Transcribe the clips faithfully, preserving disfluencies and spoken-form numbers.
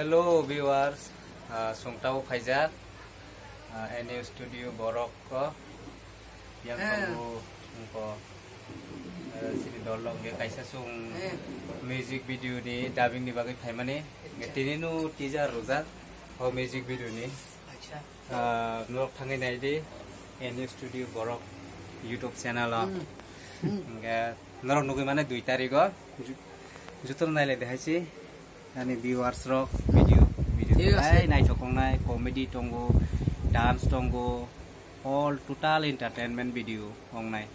Hello viewers, ah, songtao phaijak, ah, N U Studio borok ko yang tongo, wngko, eh, sini dol lok ge kaisa song music video ni dubbing ni bagwi phaimani. Tini no teaser rujak, o music video ni. Ah, norok thangwi nai di, N U Studio borok YouTube channel o. Hmm. Hmm. Hingke norok nugwi mane dui tarikh o. Ju-, jotono nailai de hai se ani viewers rok video, video thik ase. Belai naithok wngnai, comedy tongo, dance tongo, all total entertainment video wngnai.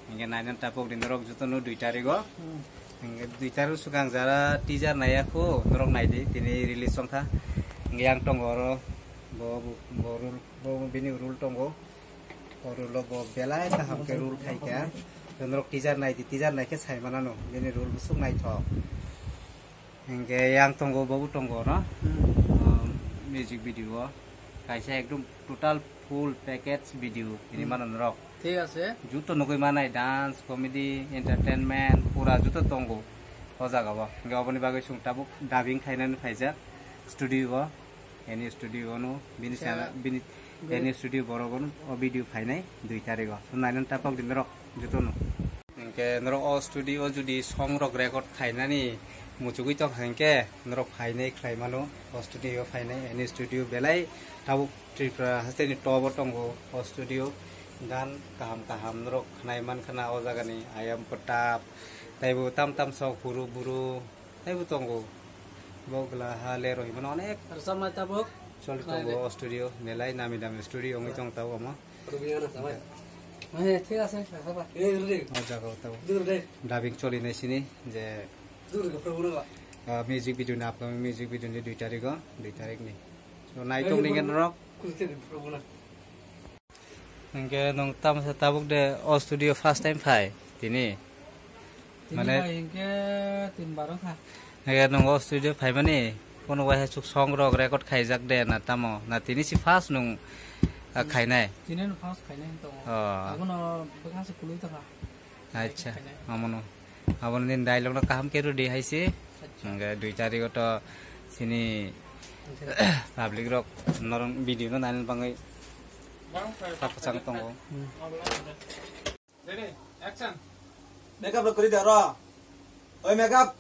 Hingke nainani tapok di norok jotono dui tarikh o. Hmm. Hingke dui tarikh swkang jara teaser naiya kho, norok nai di, tini release wngkha. Hingke yang tongo oro, bo, bo, bo role, bo bini role tongo. O role o bo belai kaham khe role khai kha. Norok teaser nai di, teaser nai khe sai manano, bini role bwswk naithok. Hingke yang tongo, bobo tongo, no? Hmm. Um, music video o kaisa ekdom total full package video hini mano norok. Thik ase. Juto nugwi manai, dance, comedy, entertainment, pura juto tongo o jaga o. Hingke oboni bagwi chwng tabuk dubbing khainani phaijak studio o, N U Studio o no, bini channel, bini N U Studio borok o no o video phainai dui tarikh o. Nainani tapok di norok jotono. Hingke norok o studio o jodi song rok record khainani muchugwi tongkha hingke norok phainai khlai mano o studio o phainai, N U Studio belai tabuk Tripura hasteni top o tongo o studio, gan kaham kaham norok khnai mankha na o jagani ayam pwtap taibo tam tam sok huru buru taibo tongo. Bo gla ha le rohi mano onek rwchapnai tabuk choli tongo o studio, belai nami dami studio wngwi tong tabuk omo. Rubiyana sabai. Eh, thik ase, sabai. Eh, rudi. O jaga o tabo. Dur de. Dubbing choli nai sini je, dur ke problem ba, ah, music video ni upcoming music video ni dui tarikh o, dui tarikh ni. So, nai tong ningen rok. Kulte problem. Hingke nung tamsa tabuk de o studio first time phai tini. Tini mane bai hingke tin baro kha. Hingke nung o studio phaimani, kono waisa chuk song rok record khaijak de na tamo? Na tini si first nung, ah, khainai? Tini no first khainai tongo. Oh. Abono bwkha se kului tongkha. Acha, khainai. Amono. Abono nini dialogue no kaham khe rudi hai se. Acha. Hingke dui tarikh o to sini public rok norong video no nani bangwi tak kwchang tongo. Hmm. Ready, action. Makeup rok kwrwi da ro. Oi makeup.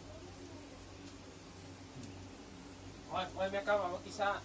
Oi, oi makeup abo kisa.